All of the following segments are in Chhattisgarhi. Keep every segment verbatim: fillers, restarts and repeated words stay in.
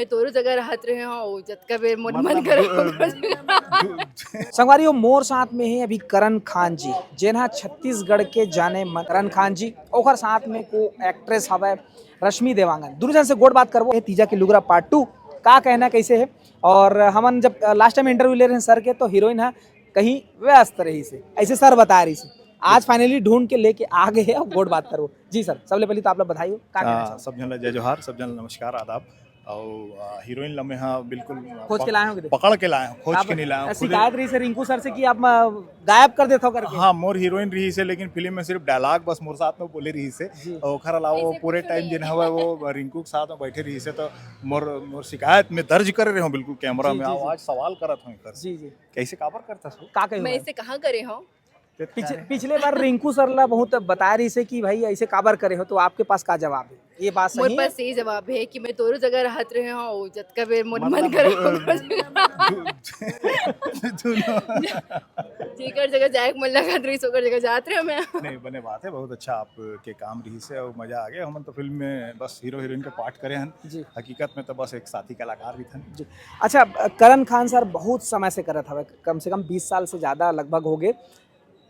मैं तोरो जगह रहत रहे हूँ, जतका बेर मोर मन मतलब, करे, अ, ओकरो जगह। संगवारी हो, मोर साथ में है अभी करण खान जी, जेन हा छत्तीसगढ़ के जाने मन करण खान जी, ओकर साथ में को एक्ट्रेस हवय रश्मि देवांगन। दोनों जन से गोठ बात करबो, ये तीजा के लुगरा पार्ट टू का कहना कैसे है। और हमन जब लास्ट टाइम इंटरव्यू ले रहे हैं सर के, तो हीरोइन हा कहीं व्यस्त रही से, ऐसे सर बता रही से। आज फाइनली ढूंढ के लेके आ गए हैं, अब गोठ बात करबो। जी सर, सबले पहले तो आप लोग बधाई हो, का कहना हाँ, चाहोगे? सब जन ला जय जोहार, सब जन ला नमस्कार, आदाब। और, आ, हीरोइन ला मैं हा बिल्कुल खोज के पक-, लाए हो कि? पकड़ के लाए हूँ, खोज आप के नहीं लाए हूँ, खुद शिकायत रही से रिंकू सर से कि आप, आ, गायब कर देते हो करके। हाँ, मोर हीरोइन रही से, लेकिन फिल्म में सिर्फ डायलॉग बस मोर साथ में बोले रही से। जी। और ओखर अलावा वो ऐसे पूरे कुछ टाइम नहीं जिन है। हवा वो रिंकू के साथ में बैठे रही से, तो मोर, मोर शिकायत में दर्ज कर रहे हो बिल्कुल कैमरा जी, में, जी, आओ, जी। आज सवाल करत हूँ एकर से। जी, जी। कैसे काबर करता सो? का कहे मैं हो? इसे कहाँ करे हूँ? पिछ-, पिछले बार रिंकू सर ला बहुत बताए रही से कि भाई ऐसे काबर करे हो, तो आपके पास का जवाब है? ये बात मोर सही है? पास ये जवाब है कि मैं तोरो जगह रहत रहे हूँ, जतका बेर मोर मन मतलब, करे, दु-, ओकर जगह। दु-, दुनो। जेकर जगह जाए के मन लगत रही, ओकर जगह जात रहे मैं। नहीं, बने बात है, बहुत अच्छा आपके काम रही से और मजा आ गया। हमन तो फिल्म में बस हीरो हीरोइन के पार्ट करे हन, जी। हकीकत में तो बस एक साथी कलाकार भी थन। जी। अच्छा, करण खान सर बहुत समय से करत हवे, कम से कम बीस साल से ज़्यादा लगभग हो गए,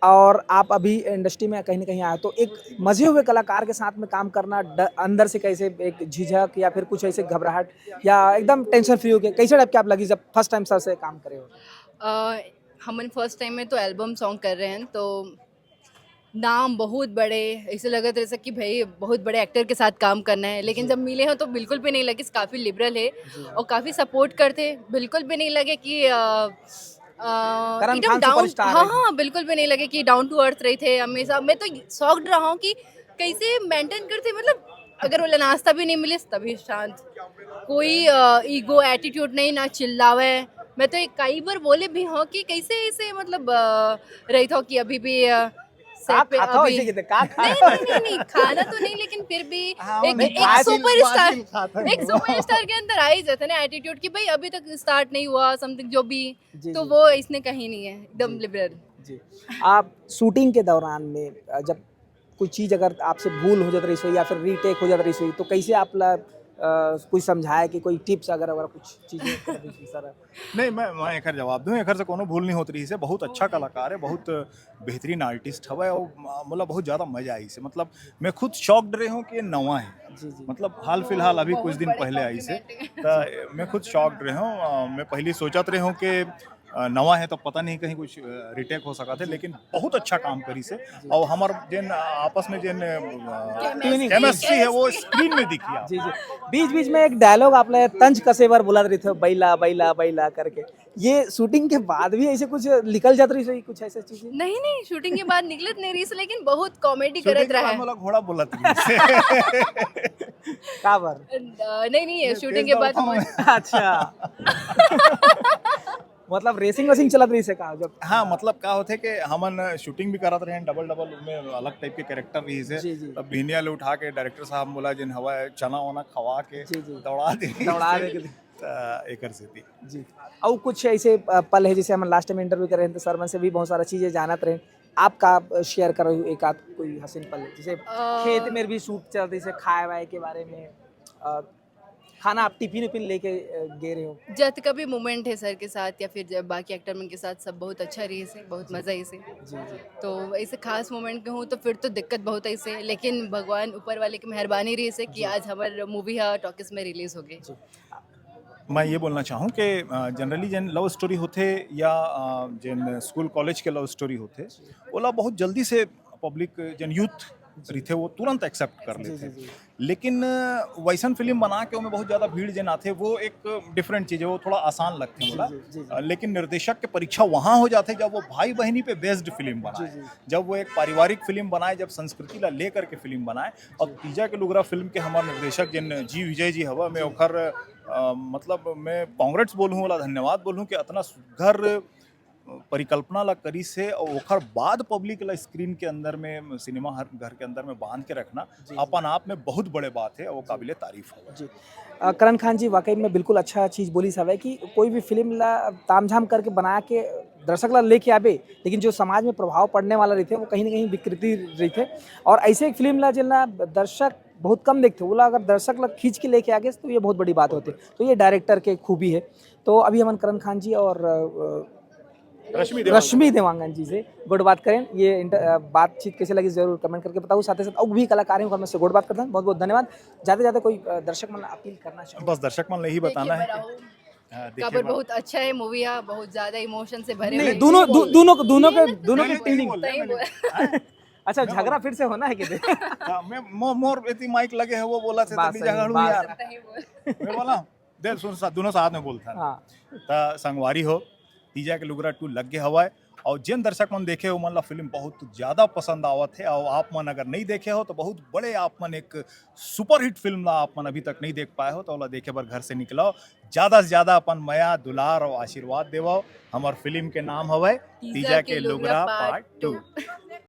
और आप अभी इंडस्ट्री में कहीं ना कहीं आए, तो एक मजे हुए कलाकार के साथ में काम करना ड-, अंदर से कैसे एक झिझक या फिर कुछ ऐसे घबराहट या एकदम टेंशन फ्री होके कैसे टाइप के आप लगी जब फर्स्ट टाइम सर से काम करे हो? अ, हमन फर्स्ट टाइम में तो एल्बम सॉन्ग कर रहे हैं, तो नाम बहुत बड़े, ऐसे लगत रहे कि भाई बहुत बड़े एक्टर के साथ काम करना है, लेकिन जी। जब मिले हो तो बिल्कुल भी नहीं लगे, काफ़ी लिबरल है जी। और काफ़ी सपोर्ट करते, बिल्कुल भी नहीं लगे कि, अ, अ, करण एकदम खान डाउन, सुपरस्टार हाँ, है। हाँ, बिल्कुल भी नहीं लगे कि डाउन टू अर्थ रही थे हमेशा। मैं तो शॉक्ड रहा हूँ कि कैसे मेंटेन करते, मतलब अगर वो नाश्ता भी नहीं मिले तभी शांत, कोई, अ, ईगो एटीट्यूड नहीं, ना चिल्लावे। मैं तो एक कई बार बोले भी हूँ कि कैसे ऐसे मतलब, अ, रही था कि अभी भी, अ, का सेट पे खाता हो अभी ऐसे कितने? का खा नहीं, नहीं, नहीं, नहीं, खाना तो नहीं, लेकिन फिर भी हाँ, एक, नहीं, एक बासिल, सुपरस्टार, बासिल खाता है। एक सुपरस्टार के अंदर आ ही जाता है ना एटीट्यूड कि भाई अभी तक स्टार्ट नहीं हुआ, समथिंग जो भी। जी, तो जी। वो इसने कहीं नहीं है, एकदम जी। लिबरल। जी। आप शूटिंग के दौरान में, अ, जब कोई चीज़ अगर आपसे भूल हो जात रही सो या फिर रीटेक हो जात रही सो, तो कैसे आप ला, अ, कोई समझाए कि कोई टिप्स अगर, अगर कुछ चीज़ें कर दीजिए सर? नहीं, मैं, मैं एकर जवाब दूँ, एकर से कोनो भूल नहीं होत रही से। बहुत अच्छा कलाकार है, बहुत बेहतरीन आर्टिस्ट हवय और म-, मोला बहुत ज़्यादा मजा आई से। मतलब, मैं खुद शॉक्ड रहे हूँ कि ये नवा है। जी, जी। मतलब, हाल फिलहाल अभी बहुत कुछ दिन बड़े पहले आई से। कॉम्प्लीमेंट है। त मैं खुद शॉक्ड रहे हूँ। अ, मैं पहले सोचत रहे हूँ कि, अ, नवा है तो पता नहीं कहीं कुछ, अ, रीटेक हो सकत है, जी। लेकिन बहुत अच्छा काम करी से। जी। और हमर जेन, अ, आपस में जेन, अ, केमिस्ट्री। केमिस्ट्री है, वो स्क्रीन में दिखी आप। जी, जी। बीच-बीच में एक डायलॉग आप ले तंज कसे बर बोलत रहिथे, "बैला, बैला, बैला" करके। ये शूटिंग के बाद भी ऐसे कुछ निकल जात रही, कुछ ऐसे चीजें? नहीं, नहीं, शूटिंग के बाद निकलत नहीं रही से, लेकिन बहुत कॉमेडी शूटिंग करत के बाद रहे। मोला घोड़ा बोलत रही से। का बर? अ, नहीं, नहीं, ये शूटिंग के बाद हम अच्छा। मतलब रेसिंग वेसिंग चलत रही से का जब? हाँ, मतलब का होथे कि हमन शूटिंग भी करत रहे, डबल डबल में अलग टाइप के कैरेक्टर रही से। जी, जी। तब भिनिया ले उठा के डायरेक्टर साहब मोला जेन हवा चना वना खवा के जी, जी। दौड़ा दे रही दौड़ा से। दे के। त एकर सेती। जी। अउ कुछ ऐसे, अ, पल है, जैसे हम लास्ट टाइम इंटरव्यू करे रहे, तो सर मन से भी बहुत सारा चीजें जानत रहे। आप का, अ, शेयर करो एक आध कोई हसीन पल, जैसे अ, खेत में भी शूट चल रही से खाए वाए के बारे में, अ, खाना आप टिफिन उफिन लेके, अ, गे रहे हो? जतका भी मोमेंट है सर के साथ या फिर जब बाकी एक्टर मन के साथ, सब बहुत अच्छा रही से, बहुत जी। मजा आई से। जी, जी। तो ऐसे खास मोमेंट कहूँ तो फिर तो दिक्कत बहुत आई से, लेकिन भगवान ऊपर वाले की मेहरबानी रही से कि जी। आज हमार मूवी हा टॉकीज में रिलीज हो गई। जी। मैं ये बोलना चाहूँ कि, अ, जनरली जेन लव स्टोरी होथे या, अ, जेन स्कूल कॉलेज के लव स्टोरी होथे, ओला बहुत जल्दी से पब्लिक, जेन यूथ जी। रहिथे, वो तुरंत एक्सेप्ट कर जी, लेथे। जी, जी। लेकिन, अ, वैसन फिल्म बना के ओमे बहुत ज़्यादा भीड़ जेन आथे, वो एक डिफरेंट चीज़ है, वो थोड़ा आसान लगथे जी, मोला। जी, जी, जी। अ, लेकिन निर्देशक के परीक्षा वहाँ हो जाथे, जब वो भाई बहनी पे बेस्ड फिल्म बनाए, जी, जी। जब वो एक पारिवारिक फिल्म बनाए, जब संस्कृति ला लेकर के फिल्म बनाए। और जी। तीजा के लुगरा फिल्म के हमारे निर्देशक जेन जी विजय जी हवा, मैं जी। ओखर, अ, मतलब मैं कांग्रेट्स बोलूँ, ओला धन्यवाद बोलूँ कि अतना सुघर परिकल्पना ला करिस हे और ओखर बाद पब्लिक ला स्क्रीन के अंदर में, सिनेमा हर घर के अंदर में बांध के रखना जी, जी। अपन आप में बहुत बड़े बात है और वो जी। काबिले तारीफ हवे। जी। अ, करण खान जी वाकई में बिल्कुल अच्छा चीज़ बोलिस हवे कि कोई भी फिल्म ला तामझाम करके बना के दर्शक ला लेके आबे, लेकिन जो समाज में प्रभाव पड़ने वाला रहिथे, वो कहीं ना कहीं विकृति रहिथे। और ऐसे एक फिल्म ला जेन ला दर्शक बहुत कम देखते, ओला अगर दर्शक ला खींच के लेके आ गे तो ये बहुत बड़ी बात होती। तो ये डायरेक्टर के खूबी है। तो अभी हमन करण खान जी और अ, रश्मि देवांगन। रश्मि देवांगन जी से गोठ बात करेन। ये इंटर-, अ, बातचीत कैसे लगी जरूर कमेंट करके बताओ। साथ ही साथ अउ भी कलाकार हैं ओकर में से गोठ बात करते हैं। बहुत बहुत धन्यवाद। जाते जाते कोई अ, दर्शक मन अपील करना चाहो? बस दर्शक मन ले ही बताना है कि, देखिए, अ, देखिए काबर बड़ा- बहुत अच्छा है मूवी, बहुत ज्यादा इमोशन से भरे नहीं, हुए। दोनों दो, दोनों दोनों के दोनों के मैंने तो फीलिंग। बोला, नहीं मैंने- बोला। अच्छा, झगड़ा फिर से होना है कि? हाँ, मैं मो-, मोर एती माइक लगे है, वो बोला से बात तभी सही, झगड़ू बात यार। नहीं बोला। मैं बोला, दे सुन सा, दोनों साथ में बोलता है। हाँ, त संगवारी हो, तीजा के लुगरा टू लग गे हवय। और जेन दर्शक मन देखे हो, मन ला फिल्म बहुत ज्यादा पसंद आवत है, और आप मन अगर नहीं देखे हो तो बहुत बड़े आप मन एक सुपरहिट फिल्म ला आप मन अभी तक नहीं देख पाए हो, तो ओला देखे बर घर से निकलो, ज्यादा से ज्यादा अपन मया दुलार और आशीर्वाद देवो। हमर फिल्म के नाम हवय तीजा के लुगरा पार्ट टू।